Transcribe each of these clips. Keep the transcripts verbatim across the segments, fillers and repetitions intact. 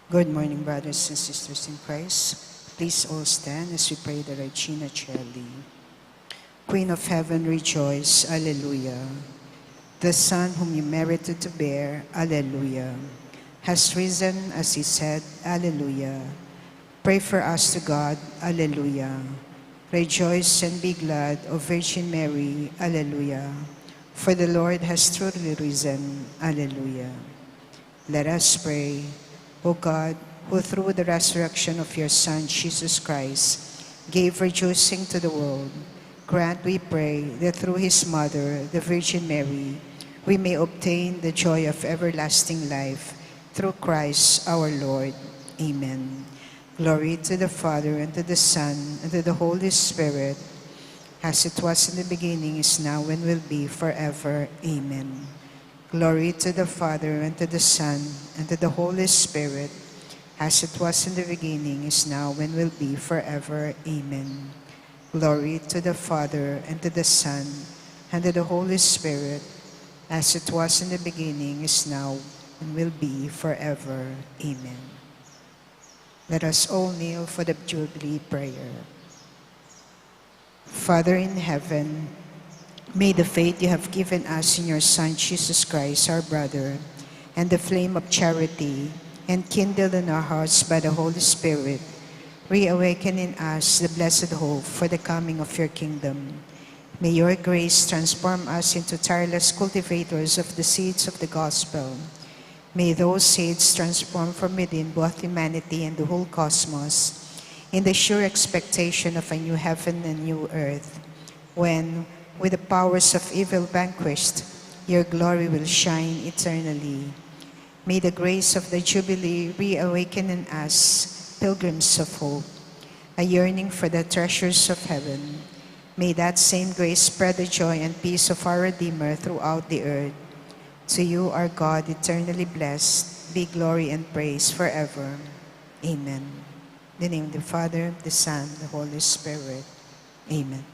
Good morning, brothers and sisters in Christ. Please all stand as we pray the Regina Caeli. Queen of heaven, rejoice. Alleluia. The Son whom you merited to bear, Alleluia, has risen as he said, Alleluia. Pray for us to God, Alleluia. Rejoice and be glad, O Virgin Mary, Alleluia. For the Lord has truly risen, Alleluia. Let us pray. O God, who through the resurrection of your Son, Jesus Christ, gave rejoicing to the world, grant, we pray, that through his mother, the Virgin Mary, we may obtain the joy of everlasting life, through Christ our Lord. Amen. Glory to the Father, and to the Son, and to the Holy Spirit, as it was in the beginning, is now, and will be forever. Amen. Glory to the Father, and to the Son, and to the Holy Spirit, as it was in the beginning, is now, and will be forever. Amen. Glory to the Father, and to the Son, and to the Holy Spirit, as it was in the beginning, is now, and will be forever. Amen. Let us all kneel for the Jubilee prayer. Father in heaven, may the faith you have given us in your Son, Jesus Christ, our brother, and the flame of charity, enkindled in our hearts by the Holy Spirit, reawaken in us the blessed hope for the coming of your kingdom. May your grace transform us into tireless cultivators of the seeds of the gospel. May those seeds transform from within both humanity and the whole cosmos in the sure expectation of a new heaven and new earth, when, with the powers of evil vanquished, your glory will shine eternally. May the grace of the Jubilee reawaken in us pilgrims of hope, a yearning for the treasures of heaven. May that same grace spread the joy and peace of our Redeemer throughout the earth. To you, our God, eternally blessed, be glory and praise forever. Amen. In the name of the Father, the Son, the Holy Spirit. Amen.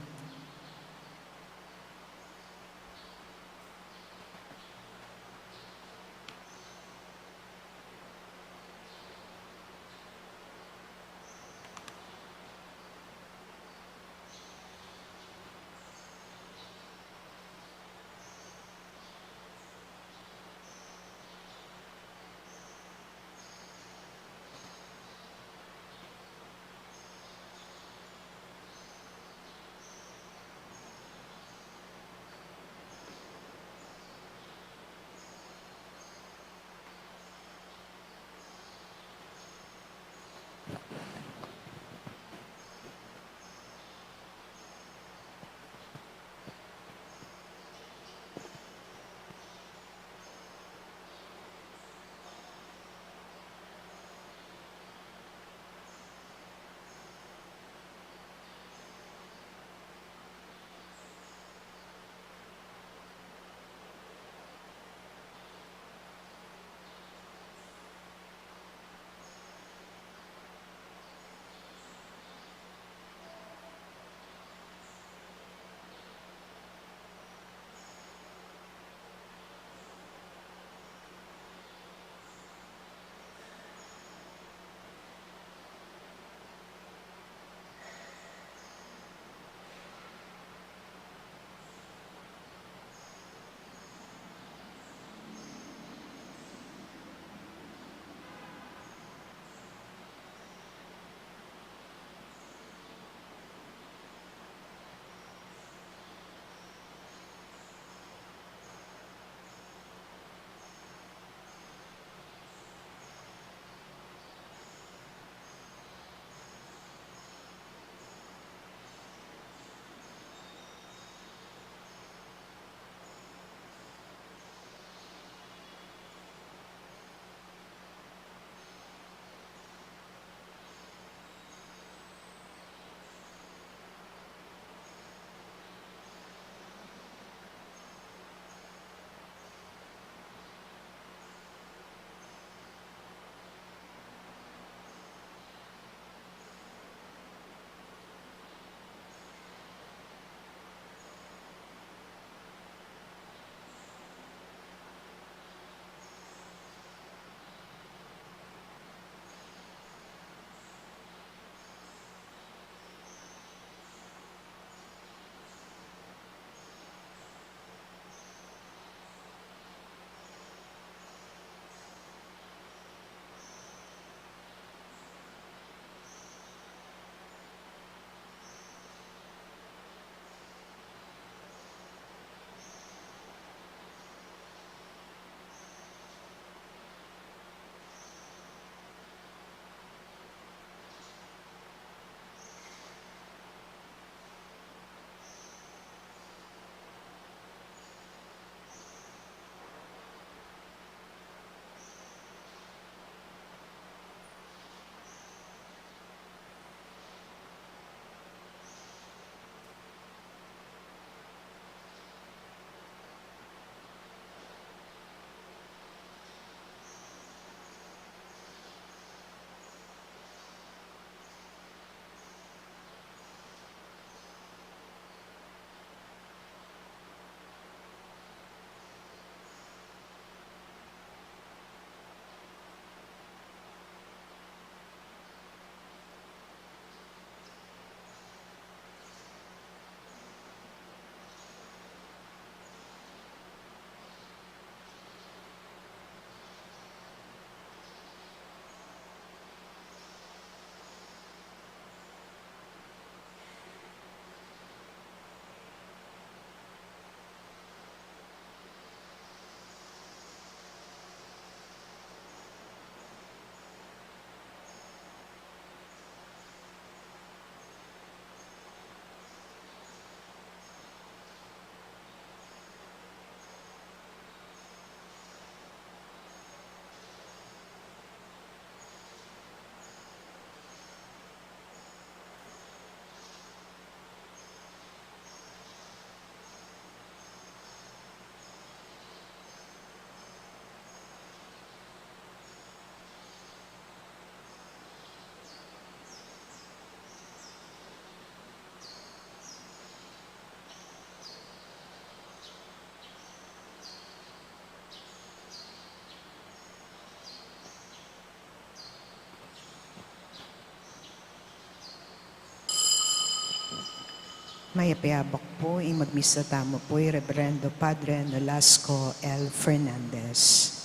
Mayap a abak pu. Ing magmisa tamu pu i Reverendo Padre Nolasco L. Fernandez.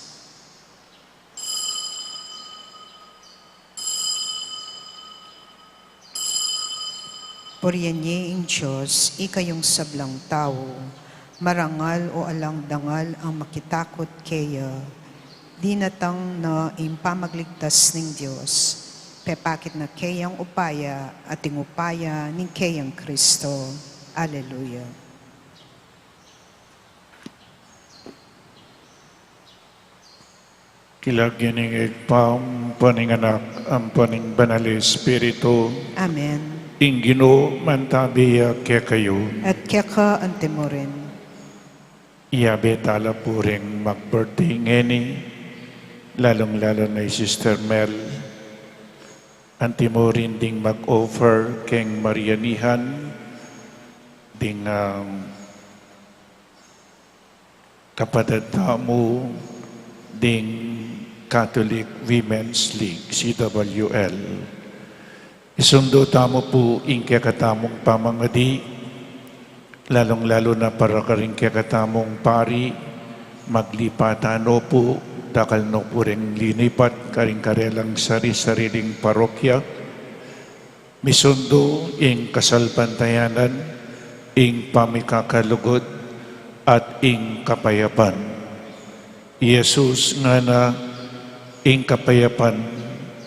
Purian ye ing Dios, ikayung sablang tau, marangal o alang dangal ang makitakut keya, dinatang na ing pamagligtas ning Dios, pepakit na keyang upaya at ing upaya ning keyang Kristo. Alleluia. King lagyu ning Ibpa, ampo ning Anak, ampo ning Banal a Espiritu. Amen. Ing Ginu mantabi ya kekayu. At keka antimurin. Iyabe tala pu ring mag-birthday ngeni, lalung-lalu na i Sister Mel. Antimurin ding mag-offer keng Marianihan, ding, um, kapatad tamu ding Catholic Women's League, C W L. Isundu tamu pu ing kekatamung pamangadi, lalung-lalu na para karing kekatamung pari, maglipat tana pu, dakal na pu ring linipat karing karelang sari-sariling parokya. Misundu ing kasalpantayanan, ing pamikakalugud, at ing kapayapan. I Jesus ngana, "Ing kapayapan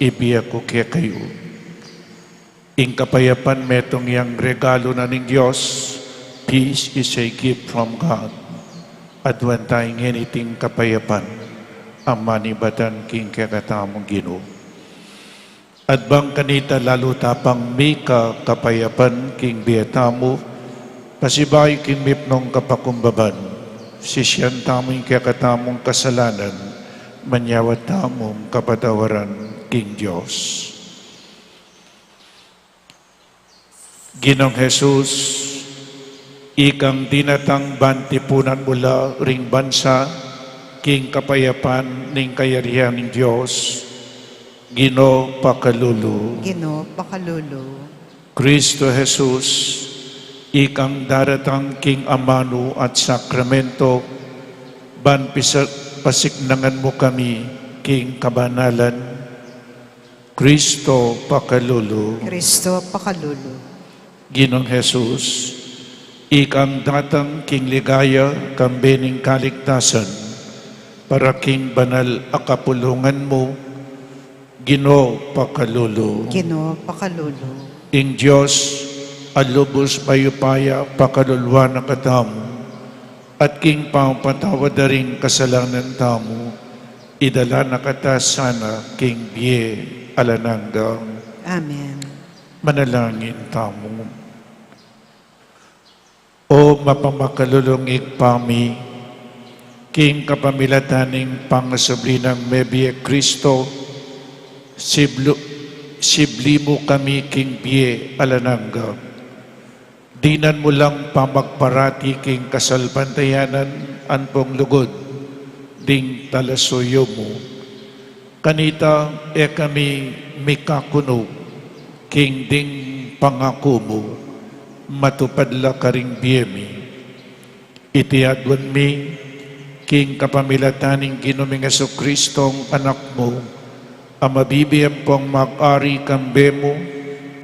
ibie ku kekayu." Ing kapayapan metung yang regalu na ning Dios, peace is a gift from God. Aduan taya ngeni iting kapayapan a manibatan king kekatamung Ginu. At bang kanita lalu ta pang mika kapayapan king bie tamu, pasibayu king mipnung kapakumbaban, sisian tamu ing kekatamung kasalanan, manyawad tamung kapatawaran king Dios. Ginung Jesus, ikang dinatang ban tipunan mu la ring bansa king kapayapan ning kayarian ning Dios, Ginu pakalulu. Ginu pakalulu. Kristo Jesus, ikang daratang king amanu at sakramento, ban pisa-, pasiknangan mu kami king kabanalan, Kristo pakalulu. Kristo pakalulu. Ginung Jesus, ikang datang king ligaya kambe ning kaligtasan, para king banal a kapulungan mu, Ginu pakalulu. Ginu pakalulu. Ing Dios a lubus mayupaya pakaluluan na katamu, at king pamapatawad da ring kasalanan tamu, idala na kata sana king bie alang angga. Amen. Manalangin tamu. O mapamakalulung Ibpa mi, king kapamilatan ning pangasubli nang mebie Kristo, siblu-, sibli mu kami king bie alang angga. Dinan mu lang pamagparati king kasalpantayanan ampong lugud ding talasuyu mu. Kanita e kami mikakunu king ding pangaku mu, matupad la karing bie mi. Iti aduan mi king kapamilatan ning Ginu ming Jesucristong Anak mu, a mabibie ampong mag-ari kambe mu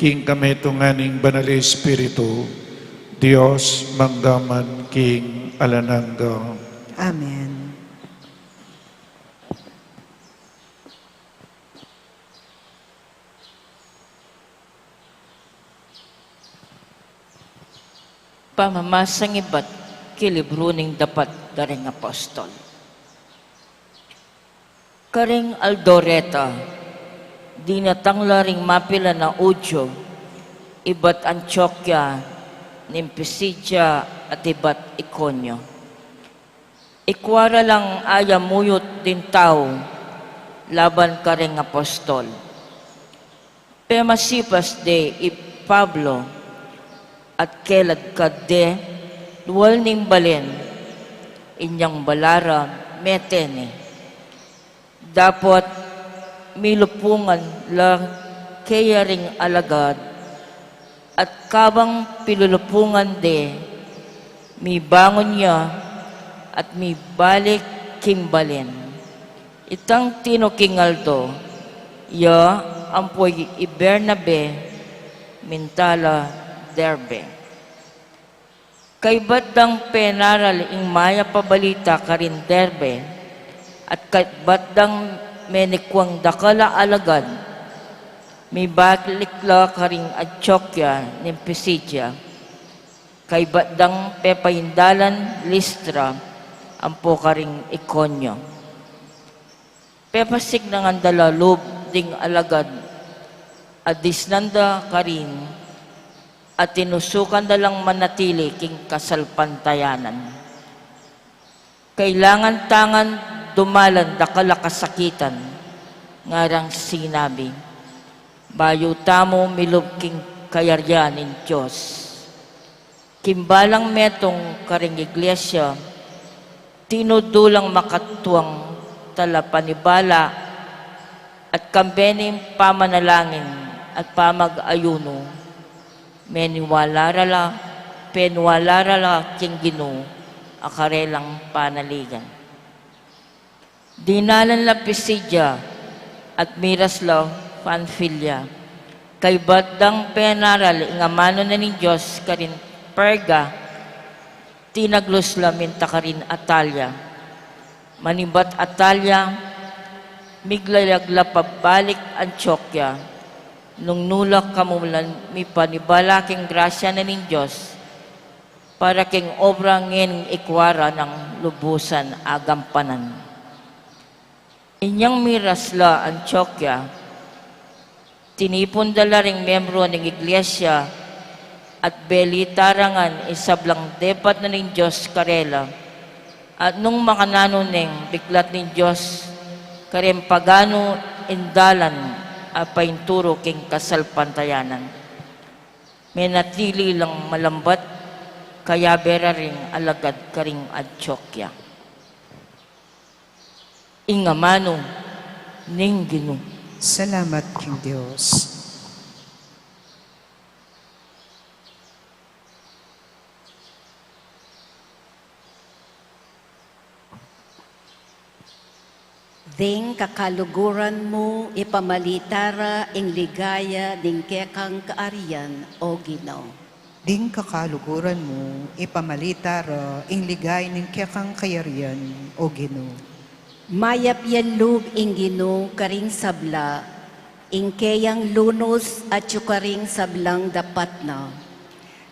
king kametungan ning Banal Espiritu, Dios mangga man king alang angga. Amen. Pamamasang ibat king libru ning Dapat da ring Apostol. Karing aldo reta, dinatang la ring mapilan a Judio ibat Antiokia ning Pisidia at ibat Iconio. Ikua ra lang ayamuyut ding tau laban karing apostol. Pemasipas de i Pablo at keladkad de lual ning balen, inyang bala ra mete ne. Dapot milupungan la keya ring alagad At kabang pilulupungan de, mibangun ya at mibalik king balen. Itang tinu king aldo, ya ampo i Bernabe, minta la Derbe. Kaybat dang penaral ing mayap a balita karin Derbe, at kaybat dang menikuang dakal a alagad, mibalik la karing Antiokia ning Pisidia, kaybat dang pepaindalan Listra ampo karing Ikonio. Pepasignan da la lub ding alagad a disnan da karin, at tinusukan da lang manatili king kasalpantayanan. Kailangan tang dumalan dakal a kasakitan, ngarang sinabi, bayu tamu milub king kayarian ning Dios. King balang metung karing iglesia, tinudu lang makatuang talapanibala at kambe ning pamanalangin at pamag-ayunu, meniwala ra la, peniwala ra la king Ginu a karelang panaligan. Dinalan la Pisidia at miras la Panfilia. Kaybat dang penaral ing amanu na ning Dios karin Perga, tinaglus la minta karin Atalia. Manibat Atalia, miglayag la pabalik Antiokia. Nung nu la kamulan mipanibala king grasya na ning Dios, para king obra ngening ikua ra nang lubusan a gampanan. Inyang miras la Antiokia, tinipun da la ring membro ning iglesia at belita ra ngan ing sablang depat na ning Dios karela. At nung makananu neng biklat ning Dios kareng paganu ing dalan a painturu king kasalpantayanan, menatili lang malambat, kayabe ra ring alagad karing Antiokia. Ing amanu ning Ginu. Salamat king Dios. Ding kakaluguran mu, ipamalita ra ing ligaya ning kekang kaarian, O Ginu. Ding kakaluguran mu, ipamalita ra ing ligaya ning kekang kayarian, O Ginu. Mayap ya lub ing Ginu karing sabla, ing keyang lunus atyu karing sablang dapat na.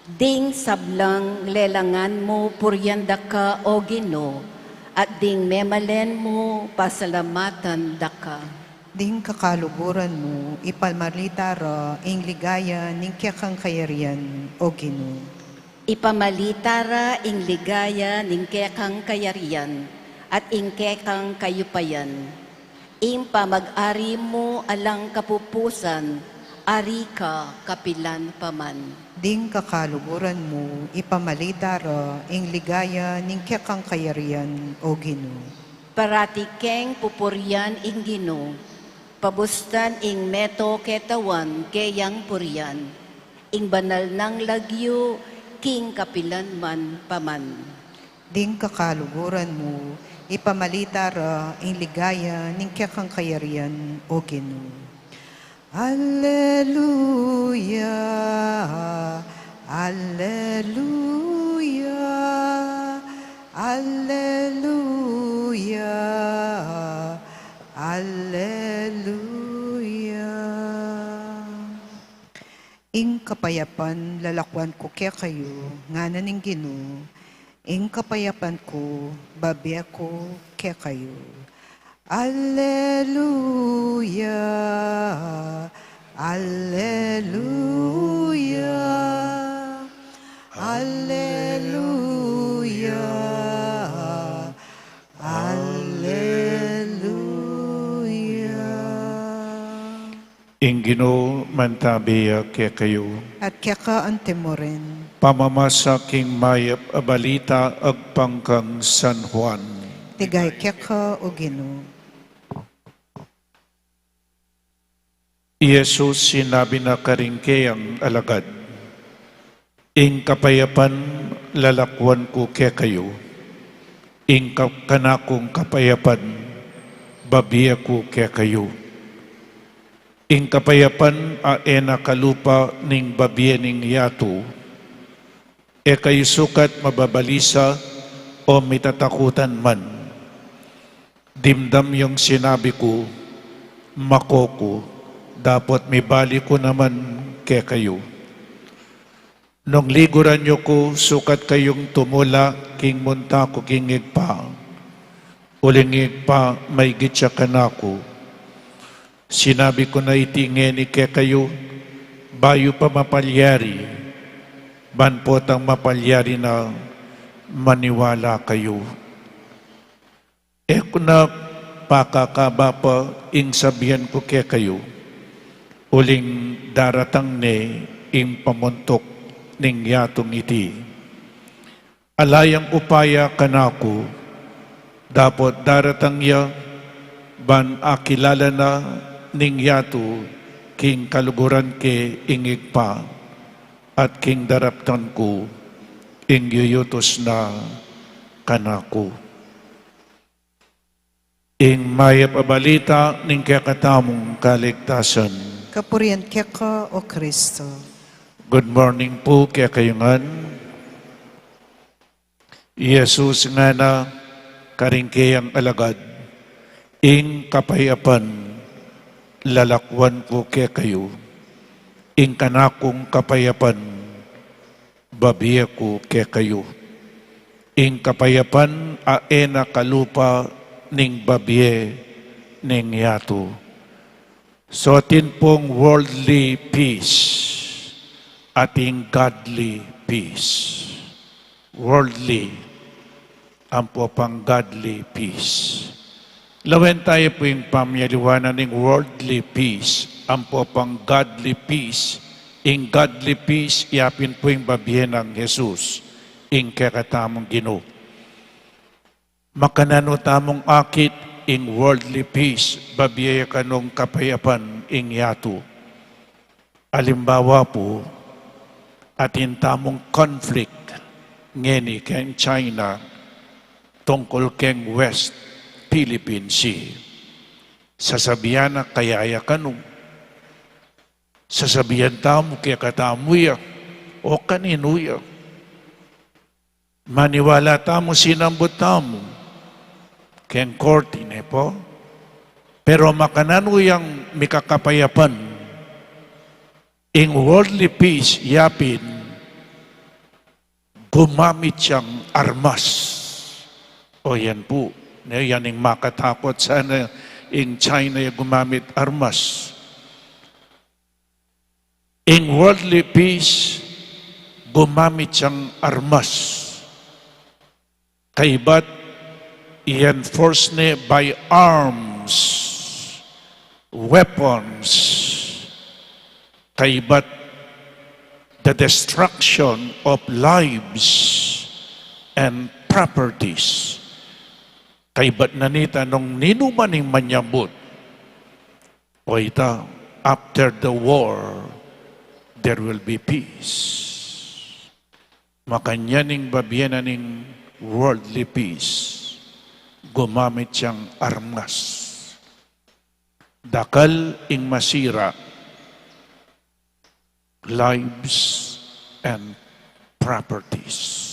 Ding sablang lelangan mu purian da ka, O Ginu, at ding memalen mu pasalamatan da ka. Ding kakaluguran mu, ipamalita ra ing ligaya ning kekang kayarian, O Ginu. Ipamalita ra ing ligaya ning kekang kayarian, at ing kekang kayupayan. Ing pamag-ari mu alang kapupusan, ari ka kapilan pa man. Ding kakaluguran mu, ipamalita ra ing ligaya ning kekang kayarian, O Ginu. Parati keng pupurian ing Ginu, pabustan ing meto ketawan keyang purian, ing banal nang lagyu king kapilan man pa man. Ding kakaluguran mu, ipamalita ra ing ligaya ning kekang kayarian, O Ginu. Alleluia, alleluia, alleluia, alleluia. Ing kapayapan lalakuan ku kekayu, ngana ning Ginu, ing kapayapan ku, babe ku kekayu. Alleluia, alleluia, alleluia, alleluia. Ing Ginu mantabi ya kekayu. At keka antimurin. Pamamasa king mayap a balita agpang kang San Juan. Ligaya keka, O Ginu. I Jesus sinabi na karing keyang alagad, Ing kapayapan lalakwan ku kekayu, ing ka-, kanakung kapayapan babie ku kekayu. Ing kapayapan a e na kalupa ning babie ning yatu. E kayu sukat mababalisa o mitatakutan man. Dimdam yung sinabi ku, mako ku, dapot mibalik ku naman kekayu. Nung liguran yu ku, sukat kayung tumula king munta ku king Ibpa. Uling ing Ibpa maigit ya kanaku. Sinabi ku na iti ngeni kekayu, bayu pa mapalyari, ban potang mapalyari na maniwala kayu. E ku na pakakaba pa ing sabian ku kekayu, uling daratang ne ing pamuntuk ning yatung iti. Ala yang upaya kanaku, dapot daratang ya, ban akilala na ning yatu king kaluguran ke ing Ibpa, at king daraptan ku ing yuyutus na kanaku. Ing mayap a balita ning kekatamung kaligtasan. Kapurian keka, O Kristo. Good morning pu kekayu ngan. I Jesus ngana karing keyang alagad, ing kapayapan lalakwan ku kekayu, ing kanakung kapayapan babie ku kekayu. Ing kapayapan a e na kalupa ning babie ning yatu. So, atin pung worldly peace, ating godly peace. Worldly, ampo pang godly peace. Lawen tayu pu ing pamyaliwanan ning worldly peace, ampo pang godly peace. Ing godly peace, yapin pu ing babie nang Jesus, ing kekatamung Ginu. Makananu tamung akit ing worldly peace, babie ya kanung kapayapan ing yatu. Alimbawa pu, atin tamung conflict ngeni keng China tungkul keng West Philippine Sea. Sasabian na kaya ya kanu. Sasabian tamu kekatamu ya, o kaninu ya. Maniwala tamu sinambut tamu keng korte, ne pu? Pero makananu yang mikakapayapan ing worldly peace, yapin gumamit yang armas. O yan pu, ne, yan ing makatakut sana, ing China ya gumamit armas. Ing worldly peace, gumamit yang armas. Kaybat i-enforce ne by arms, weapons. Kaybat the destruction of lives and properties. Kaybat na nita nung ninu man ing manyambut, o ita, after the war, there will be peace. Makanyan ing babie na ning worldly peace, gumamit yang armas. Dakal ing masira, lives and properties.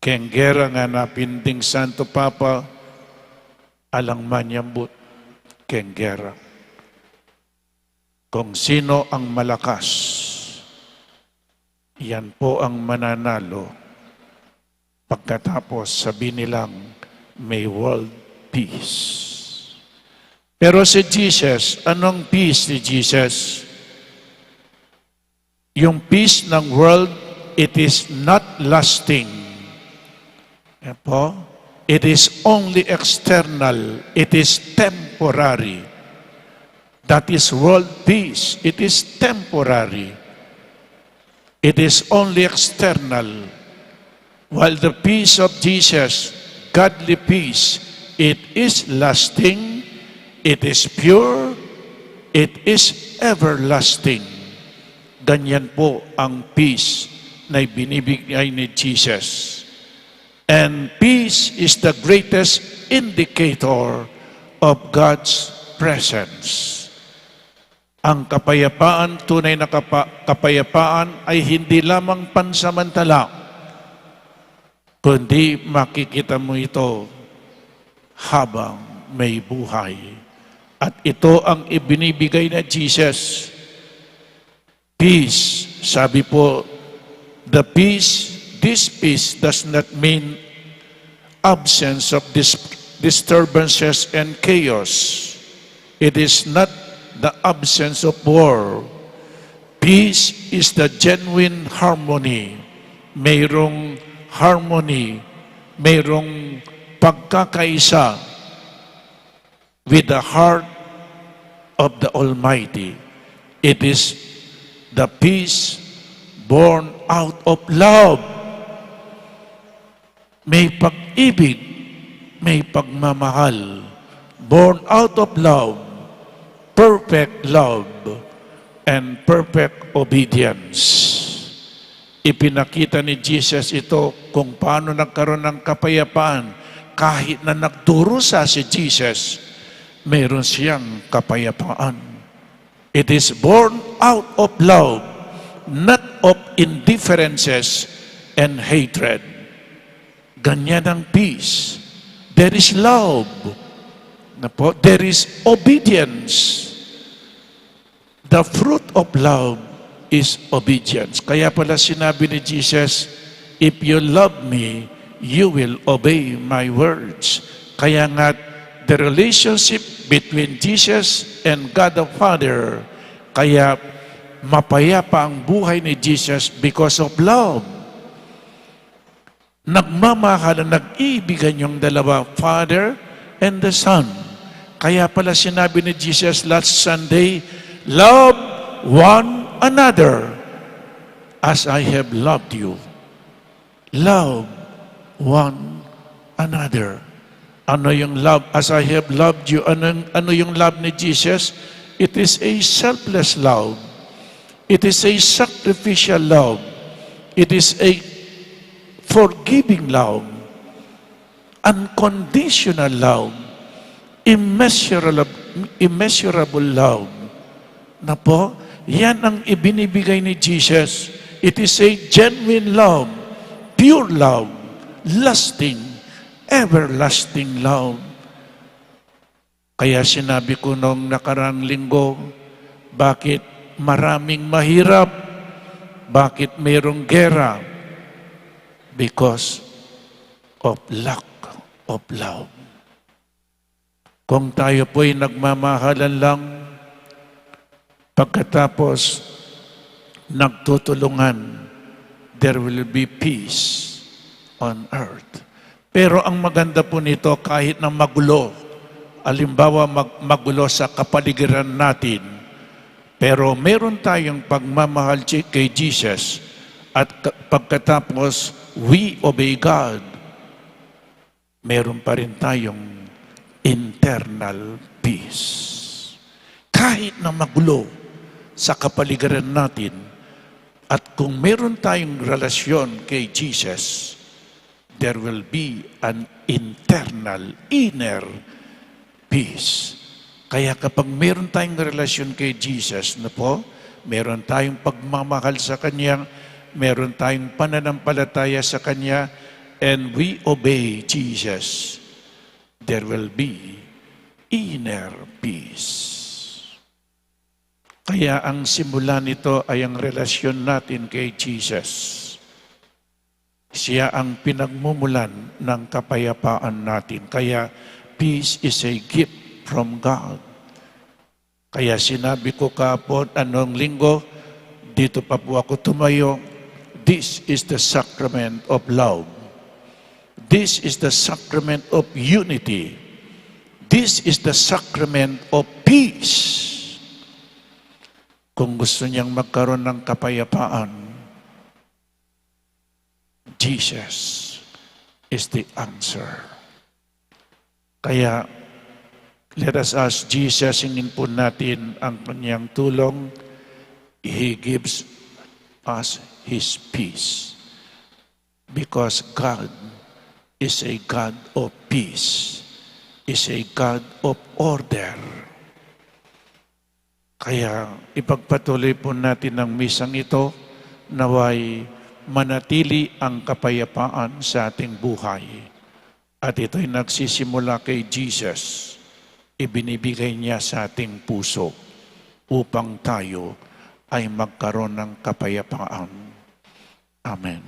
Keng gera ngana pin ding Santo Papa, alang manyambut keng gera. Kung sino ang malakas, yan po ang mananalo. Pagkatapos, sabi nilang may world peace. Pero si Jesus, anong peace ni Jesus? Yung peace ng world, it is not lasting. Yan po. It is only external. It is temporary. That is world peace. It is temporary. It is only external. While the peace of Jesus, godly peace, it is lasting, it is pure, it is everlasting. Ganyan po ang peace na ibinibigay ni Jesus. And peace is the greatest indicator of God's presence. Ang kapayapaan, tunay na kapa-, kapayapaan ay hindi lamang pansamantala, kundi makikita mo ito habang may buhay. At ito ang ibinibigay na Jesus. Peace, sabi po, the peace, this peace does not mean absence of dis-, disturbances and chaos. It is not the absence of war. Peace is the genuine harmony. Mayroong harmony, mayroong pagkakaisa with the heart of the Almighty. It is the peace born out of love. May pag-ibig, may pagmamahal. Born out of love, perfect love, and perfect obedience. Ipinakita ni Jesus ito kung paano nagkaroon ng kapayapaan. Kahit na nagdurusa si Jesus, meron siyang kapayapaan. It is born out of love, not of indifferences and hatred. Ganyan ang peace. There is love. Na po? There is obedience. The fruit of love is obedience. Kaya pala sinabi ni Jesus, "If you love me, you will obey my words." Kaya nga, the relationship between Jesus and God the Father, kaya mapayapa ang buhay ni Jesus because of love. Nagmamahalan, nag-iibigan yung dalawa, Father and the Son. Kaya pala sinabi ni Jesus last Sunday, "Love one another as I have loved you." Love one another. Ano yung love as I have loved you? Ano, ano yung love ni Jesus? It is a selfless love. It is a sacrificial love. It is a forgiving love. Unconditional love. Immeasurable, immeasurable love. Na po, yan ang ibinibigay ni Jesus. It is a genuine love, pure love, lasting, everlasting love. Kaya sinabi ko nung nakarang linggo, bakit maraming mahirap? Bakit mayroong gera? Because of lack of love. Kung tayo po'y nagmamahalan lang, pagkatapos nagtutulungan, there will be peace on earth. Pero ang maganda po nito, kahit na magulo, alimbawa mag-, magulo sa kapaligiran natin, pero meron tayong pagmamahal ji-, kay Jesus, at ka-, pagkatapos we obey God, meron pa rin tayong internal peace. Kahit na magulo sa kapaligiran natin, at kung meron tayong relasyon kay Jesus, there will be an internal, inner peace. Kaya kapag meron tayong relasyon kay Jesus, na po, meron tayong pagmamahal sa Kanya, meron tayong pananampalataya sa Kanya, and we obey Jesus, there will be inner peace. Kaya ang simula nito ay ang relasyon natin kay Jesus. Siya ang pinagmumulan ng kapayapaan natin. Kaya, peace is a gift from God. Kaya sinabi ko kapon, anong linggo, dito pa po ako tumayo, "This is the sacrament of love. This is the sacrament of unity. This is the sacrament of peace." Kung gusto niyang magkaroon ng kapayapaan, Jesus is the answer. Kaya, let us ask Jesus, hingin po natin ang kanyang tulong. He gives us his peace. Because God is a God of peace, is a God of order. Kaya ipagpatuloy po natin ang misang ito, nawa'y manatili ang kapayapaan sa ating buhay. At ito'y nagsisimula kay Jesus, ibinibigay niya sa ating puso upang tayo ay magkaroon ng kapayapaan. Amen.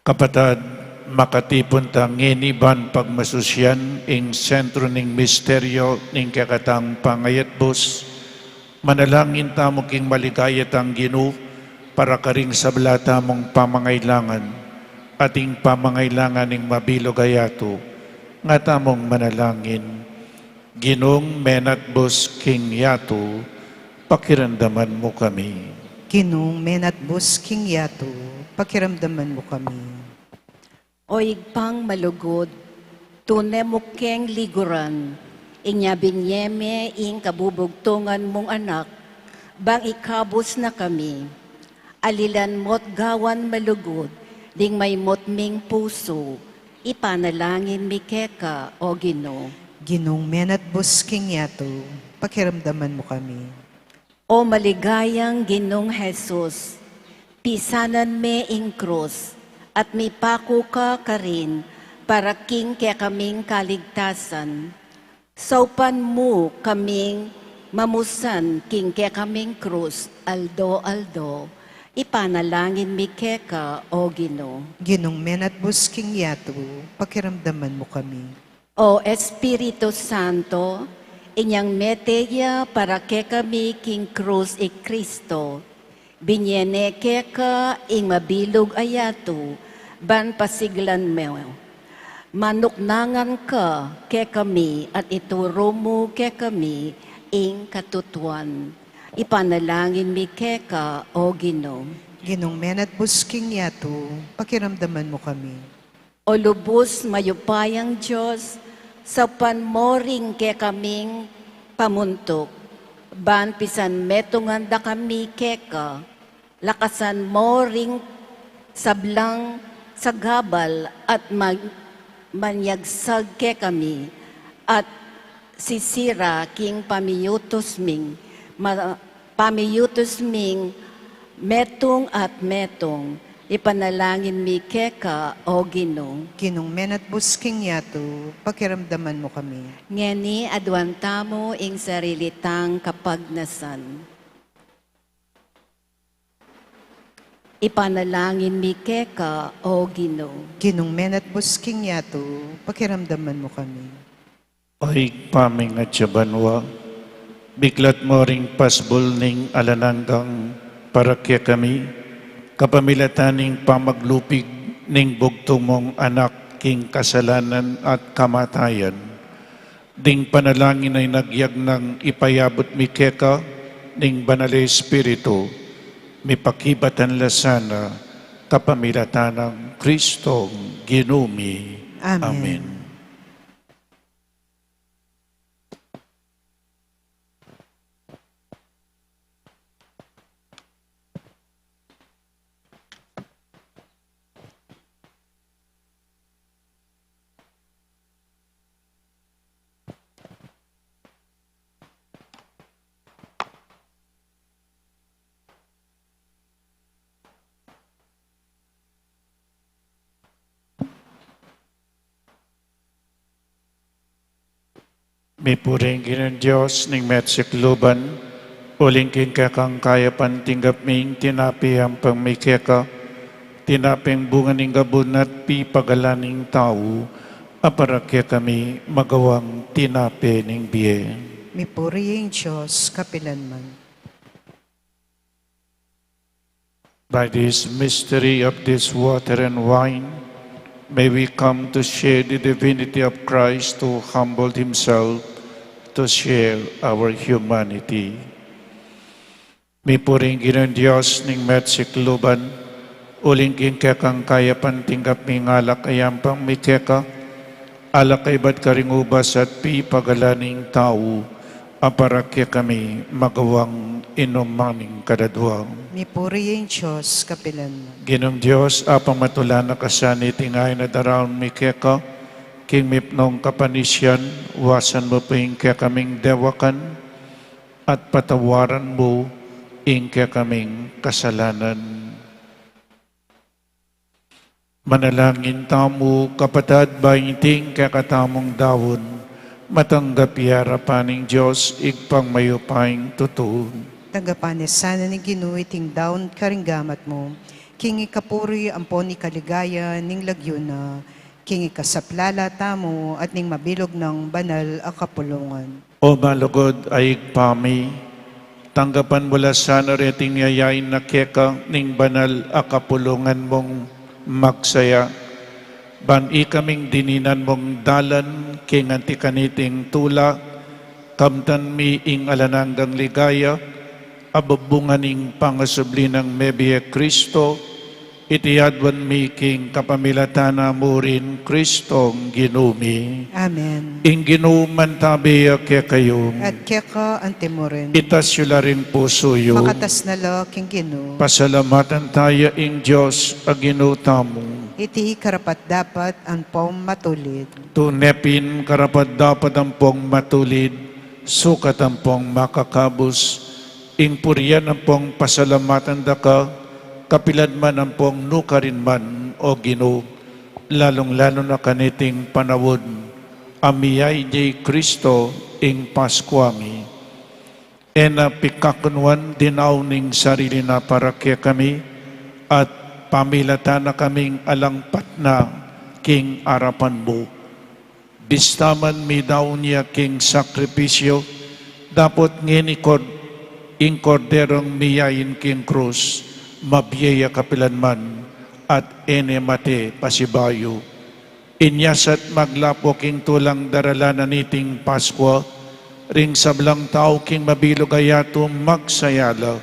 Kapatad, makatipun ta ngeni ban pagmasusyan ing sentro ning misteryo ning kekatang pangayatbus. Manalangin tamu king maligaya tang Ginu para karing sabla tamung pamangailangan at ing pamangailangan ning mabilug a yatu. Nga tamung manalangin. Ginung menatbus king yatu, pakiramdaman mu kami. Ginung menatbus king yatu, pakiramdaman mu kami. O Ibpang malugud, tune mu keng liguran, inya binye me ing kabubugtungan mung Anak, bang ikabus na kami. Alilan mu't gawan malugud ding maymut ming pusu, ipanalangin mi keka, O Ginu. Ginung menatbus king yatu, pakiramdaman mu kami. O maligayang Ginung Jesus, pisanan me ing krus, at mipaku ka karin para king kekaming kaligtasan. Saupan mu kaming mamusan king kekaming krus aldo-aldo, ipanalangin mi keka, O Ginu. Ginung menatbus king yatu, pakiramdaman mu kami. O Espiritu Santo, inyang mete ya para kekami king krus i Kristo, binye ne keka ing mabilug a yatu, ban pasiglan mu. Manuknangan ka kekami at ituru mu kekami ing katutuan. Ipanalangin mi keka, O Ginu. Ginung menatbus king yatu, pakiramdaman mu kami. O lubus mayupayang Dios, saupan mo ring kekaming pamuntuk, ban pisan metungan da kami keka, lakasan mo ring sablang sagabal at mag-, manyagsag kekami, at sisira king pamiyutus ming, ma-, pamiyutus ming metung at metung, ipanalangin mi keka, O Ginu. Ginung menatbus king yatu, pakiramdaman mu kami. Ngeni aduan tamu ing sarili tang kapagnasan. Ipanalangin mi keka, O Ginu. Ginung menatbus king yatu, pakiramdaman mu kami. O Ibpa ming atsu ka banua, biklat mo ring pasbul ning alang angga para kekami, kapamilatan ning pamaglupig ning bugtung mong Anak king kasalanan at kamatayan. Ding panalangin a nagyag nang ipayabut mi keka ning Banal a Espiritu, mipakibatan la sana kapamilatan nang Kristong Ginu mi. Amen. Amen. Mipuri ing Ginung Dios ning meatsik lub, uling king kekang kayapan tinggap mi ing tinape ampong mi keka, tinapeng bunga ning gabun at pipagalan ning tau, a para kekami magawang tinape ning bie. Mipuri ing Dios kapilanman. By this mystery of this water and wine, may we come to share the divinity of Christ who humbled himself to share our humanity. Mipuri ing Ginung Dios ning meatsik lub, Uling king kekang kayapan tinggap mi ing alak a yampang mi keka, alak a ibat karing ubas at pipagalan ning tau, a para kekami magawang inuman ning kaladwa. Mipuri ya ing Dios kapilan man. Ginung Dios, Apang matula na, kasanting ain a daraun mi keka, king mipnung kapanisian, wasan mu pu ing kekaming dewakan, at patawaran mu ing kekaming kasalanan. Manalangin tamu, kapatad, ba ing kekatamung daun matanggap ya arapan ning Dios, Ibpang mayupayang tutu. Tanggapan na sana ning Ginu iting daun karing gamat mu, king ikapuri ampon ikaligaya ning lagyu na, king ikasaplala tamu at ning mabilug nang banal a kapulungan. O malugud a Ibpa mi, tanggapan mu la sana reting yayain na keka ning banal a kapulungan mung magsaya, ban ikaming dininan mung dalan king anti kaniting tula, kamtan mi ing alang anggang ligaya, a bubungan ning pangasubli nang mebie Kristo, iti aduan mi king kapamilatan na murin Kristong Ginu mi. Amen. Ing Ginu mantabi ya kekayu. At keka antimurin. Itas yu la ring pusu yu. Makatas na la king Ginu. Pasalamatan taya ing Dios a Ginu tamu. Iti karapat-dapat ampong matulid. Tune pin karapat-dapat ampong matulid, sukat ampong makakabus, ing purian ampong pasalamatan da ka, kapilan man ampong nukarin man, O Ginu, lalung-lalu na kaniting panaun a miyayad ya i Kristo ing Paskua mi. E na pikakunuan dinaun ning sarili na para kekami, at pamilatan na kaming alang patna king arapan mu. Bista man midaun ya king sakripisyu, dapot ngeni kord-, ing Korderong miyain king krus, mabie ya kapilan man, at e ne mate pasibayu. Inya sa at maglapu king tulang daralan na niting Paskua, ring sablang tau king mabilug a yatu magsaya la,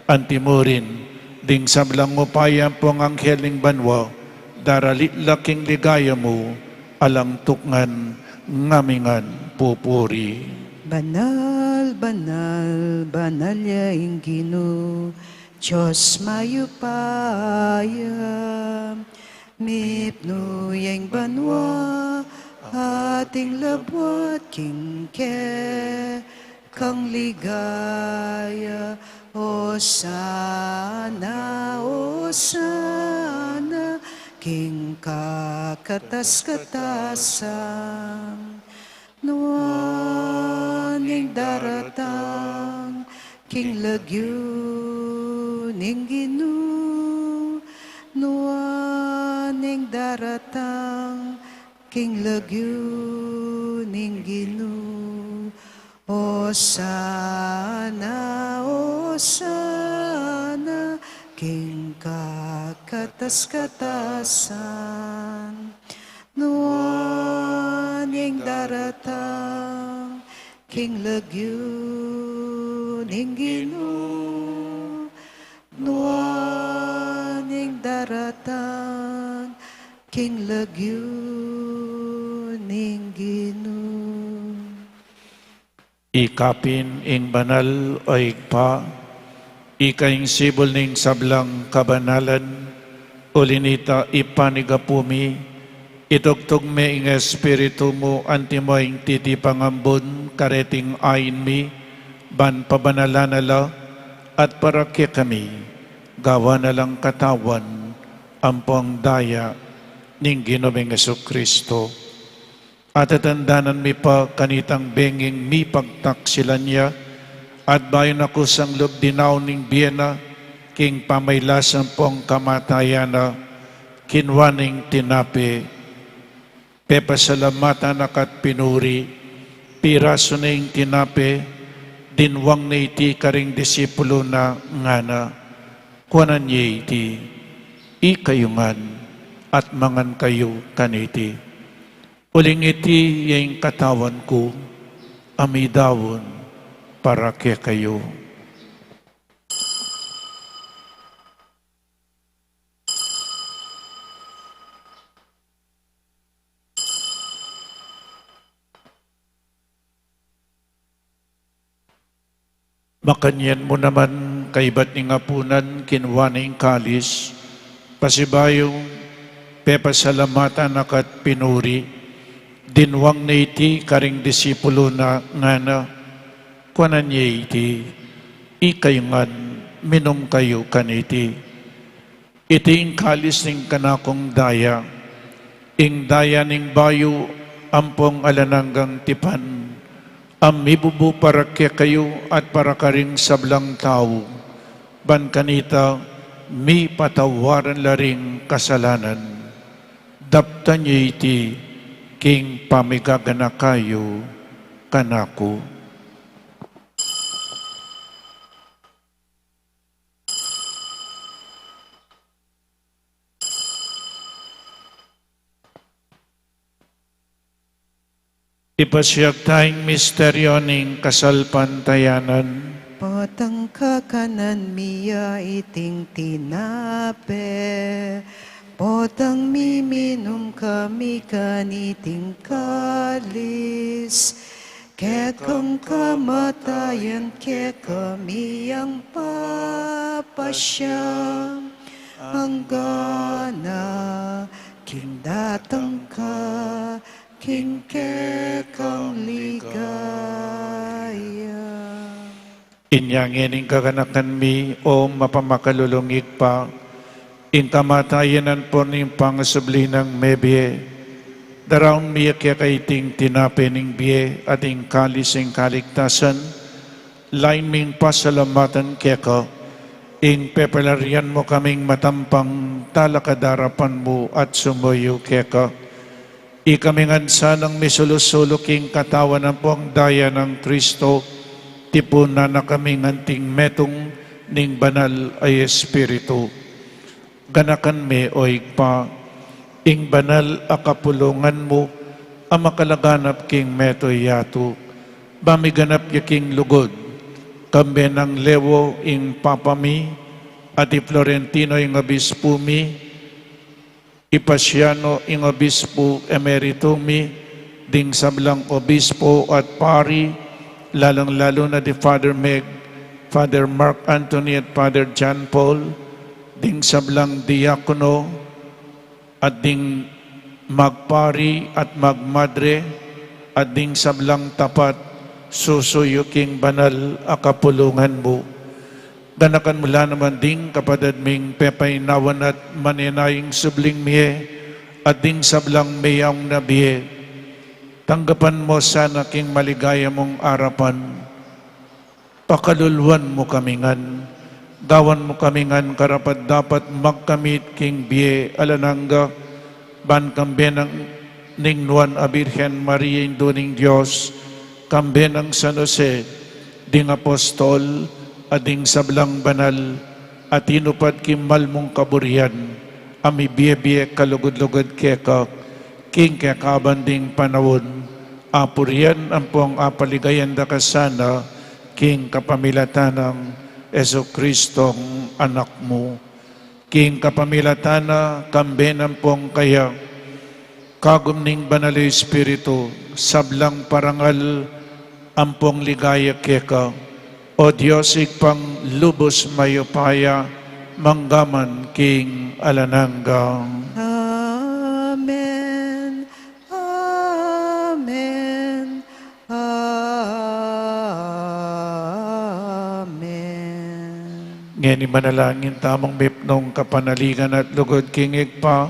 antimurin, ding sablang upaya ampong anghel ning banua, daralit la king ligaya mu, alang tukngan, ngami ngan pupuri. Banal, banal, banal ya ing Ginu, Dios mayupaya, mipnu ya ing banua, at ing labuad king kekang ligaya, Osana, Osana, king kakatas-katasan. Nuan ing daratang king lagyu ning Ginu, nuan ing daratang king lagyu ning Ginu. Osana, Osana, king kakatas-katasan. Nuan ing daratang king lagyu ning Ginu, nuan ing daratang king lagyu ning Ginu. Ika pin ing banal, O Ibpa, ika ing sibul ning sablang kabanalan, uli nita ipanyawad mi, itugtug me ing Espiritu mu antimo ing titipang ambun kareting ain mi, ban pabanalan na la at para kekami, gawan na lang katawan ampong daya ning Ginu ming Jesucristo. Atatandanan mi pa kanitang benging mipagtaksilan ya, at bayu na kusang lub dinaun ning bie na, king pamailas ampong kamatayan na, kinua ne ing tinape, pepasalamatan na ka at pinuri, pirasu ne ing tinape, dinwang ne iti karing disipulu na, ngana: Kuanan ye iti, ikayu ngan, at mangan kayu kaniti. Uling iti ya ing katawan ku, a midaun para kekayu. Makanyan mu naman kaybat ning apunan, kinua ne ing kalis, pasibayu pepasalamatan na ka't pinuri, dinwang ne iti karing disipulu na, ngana, kuanan ye iti, ikayu ngan minum kayu kaniti. Iti ing kalis ning kanakung daya, ing daya ning bayu ampong alang anggang tipan, a mibubu para kekayu at para karing sablang tau, ban kanita mipatawaran la ring kasalanan. Daptan ye iti king pamigaganaka yu kanaku. Ipasiag taya ing misteryo ning kasalpantayanan. Potang kakanan mi ya iting tinape, potang miminum kami kaniting kalis, kekang kamatayan kekami yang papasya, anggana king datang ka king kekang ligaya. Inya ngening kaganakan mi, o mapamakalulung Ibpa, ing kamatayan ampon ing pangasubli nang mebie, daraun mi ya keka iting tinape ning bie at ing kalis ning kaligtasan, lain ming pasalamatan keka, ing pepalarian mu kaming matampang talakad arapan mu at sumuyu keka. Ikami ngan sanang misulu-sulu king katawan ampong daya nang Kristo, tipunan na kami ngan anting metung ning Banal a Espiritu. Ganakan me, o Ibpa, ing banal a kapulungan mu, a makalaganap king metung yatu, ba miganap ya king lugud, kambe nang Leo ing Papa mi, at i Florentino ing Obispo mi, i Paciano ing Obispo Emerito mi, ding sablang obispo at pari, lalang-lalu na di Father Meg, Father Mark Anthony at Father John Paul, ding sablang diakono, at ding magpari at magmadre, at ding sablang tapat susuyu king banal a kapulungan mu. Ganakan mu la naman ding kapatad ming pepainawan at manenayang subling mie, at ding sablang meyaung na bie. Tanggapan mu sana king maligaya mung arapan. Pakaluluan mu kami ngan, gawan mu kami ngan karapat-dapat magkamit king bie alang angga, ban kambe nang ning Nuan a Birhen Maria, Indu ning Dios, kambe nang San Jose, ding apostol, at ding sablang banal, a tinupad king mal mung kaburian, a mibie-bie kalugud-lugud keka, king kekaban ding panaun, apurian ampong apaligayan da ka sana, king kapamilatan nang Jesucristong Anak mu. King kapamilatan na, kambe na ampong kaya, kagum ning Banal a Espiritu, sablang parangal ampong ligaya keka, O Dios, Ibpang lubus mayupaya, mangga man king alang angga. Amen. Amen. Amen. Ngeni manalangin tamung mipnung kapanaligan at lugud king Ibpa,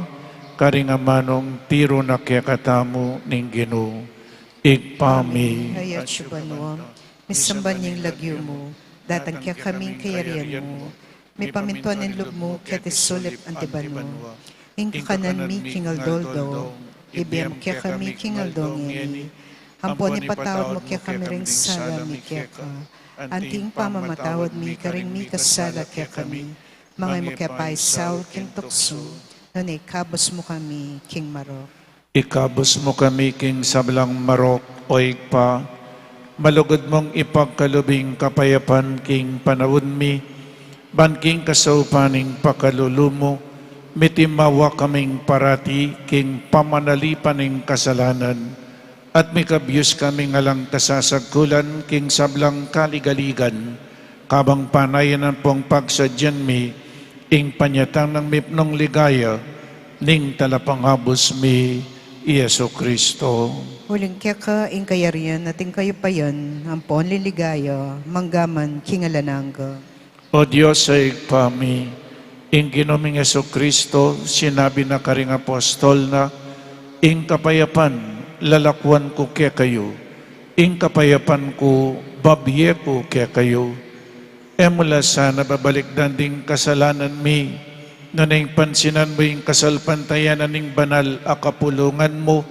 karing amanung tiru na kekatamu ning Ginu. Ibpa mi, atsu ka banua, misamban ya ing lagyu mu, datang kekami ing kayarian mu, mipamintuan ing lub mu keti sulip anti banua. Ing kakanan mi king aldo-aldo, ibie mu kekami king aldo ngeni. Ampon ipatawad mu kekami ring sala mi keka, anti ing pamamatawad mi karing mikasala kekami. Manga e mu ke paisaul king tuksu, nune ikabus mu kami king marok. Ikabus mu kami king sablang marok, O Ibpa, malugud mung ipagkalub ing kapayapan king panaun mi, ban king kasaupan ning pakalulu mu, mitimawa kaming parati king pamanalipan ning kasalanan, at mikabyus kaming alang kasasagkulan king sablang kaligaligan, Kabang panayan ampong pagsadyan mi ing panyatang nang mipnung ligaya ning Talapangabus mi, i Jesucristo. Uling keka ing kayarian at ing kayupayan ampon ing ligaya manggaman king alang angga. O Dios a Ibpa mi, ing Ginu ming Jesucristo, sinabi na karing apostol na, "Ing kapayapan lalakuan ku kekayu, ing kapayapan ku babie ku kekayu." E mu la sana babalikdan ding kasalanan mi, nune ing pansinan mu ing kasalpantayanan ning banal a kapulungan mu,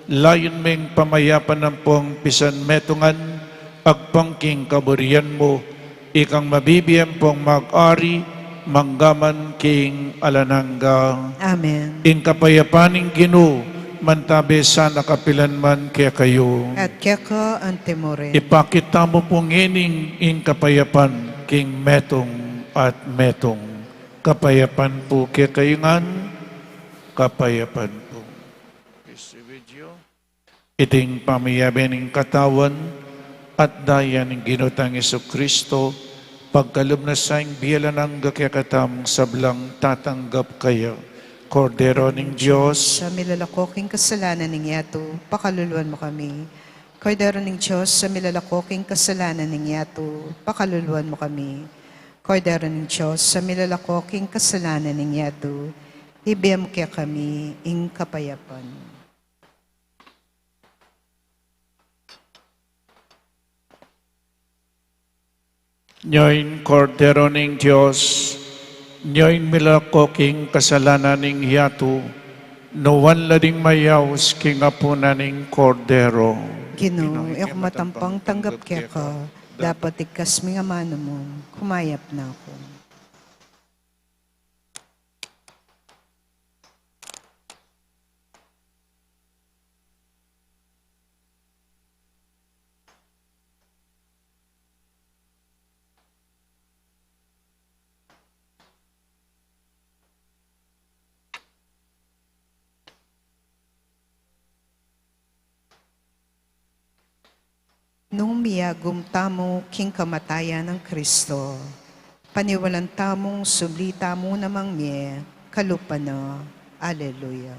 layun ming pamayapan ampong pisanmetungan, agpang king kaburian mu, ikang mabibie ampong mag-ari manggaman king alang angga. Amen. Ing kapayapan ning Ginu mantabe sana kapilan man kekayu. At keka antimurin. Ipakit tamu pu ngening ing kapayapan king metung at metung. Kapayapan pu kekayu ngan, kapayapan pu. Iting pamiyabe ning katawan at daya ning Ginu tang Jesucristo, pagkalub na sa ing bie alang angga kekatamung sablang tatanggap kaya. Kordero ning Dios, a milalako king kasalanan ning yatu, pakaluluan mu kami. Kordero ning Dios, a milalako king kasalanan ning yatu, pakaluluan mu kami. Kordero ning Dios, a milalako king kasalanan ning yatu, ibie mu kekami ing kapayapan. Nyo ing Kordero ning Dios, nyo ing milalako king kasalanan ning yatu, nuan la ding mayaus king apunan ning Kordero. Ginu, e ku matampang tanggap keka, dapot igkas mu ing amanu mu, kumayap na ku. Nung miyagum tamu king kamatayan nang Kristo, paniwalan tamung subli tamu namang mie kalupa na. Aleluya.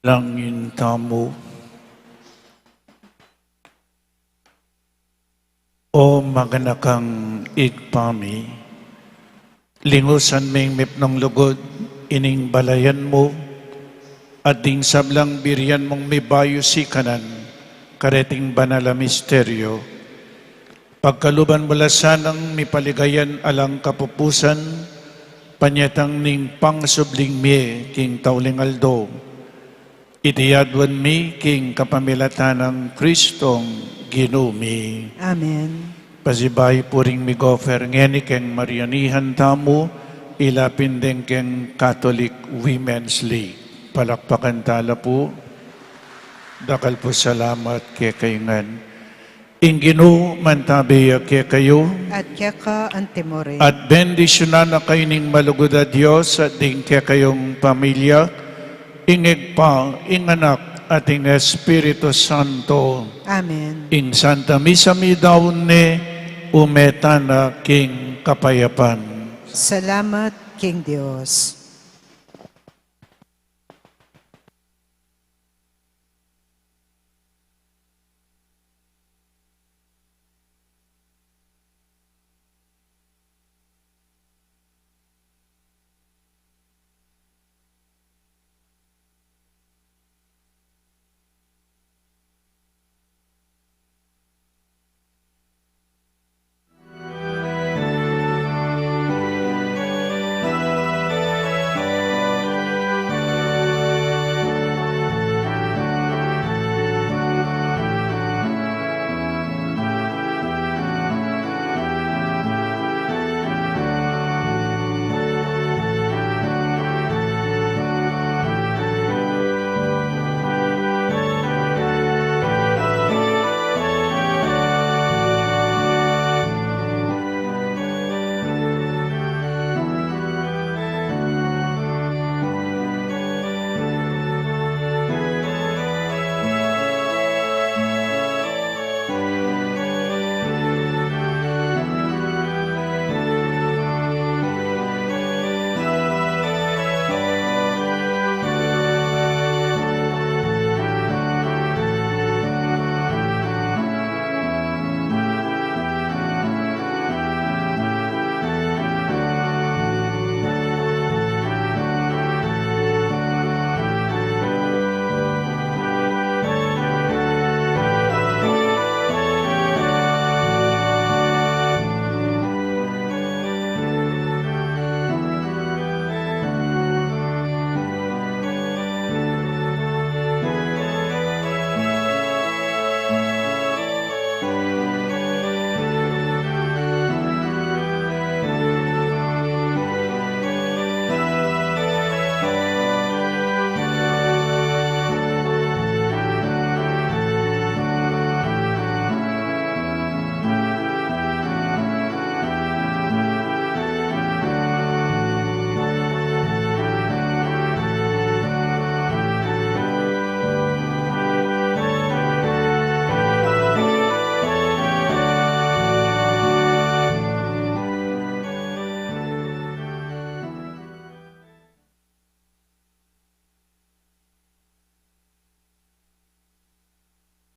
Manalangin tamu. O maganakang Ibpa mi, lingusan ming mipnung lugud ining balayan mu, at ding sablang birian mung mibayu sikanan, kareting banal a misteryo. Pagkaluban mu la sanang mipaligayan alang kapupusan, panyatang ning pangasubling mie king tauling aldo. Iti aduan mi king kapamilatan nang Kristong Ginu mi. Amen. Pasibayu pu ring migofer ngeni keng marianihan tamu, ila pin deng keng Catholic Women's League. Palakpakan tala pu. Dakal pu salamat kekayu ngan. Ing Ginu mantabi ya kekayu. At keka antimurin. At bendisyunan na kayu ning malugud a Dios at ding kekayung pamilya, ing Ibpa, ing Anak, at ing Espiritu Santo. Amen. Ing Santa Misa midaun ne, ume tana king kapayapan. Salamat king Dios.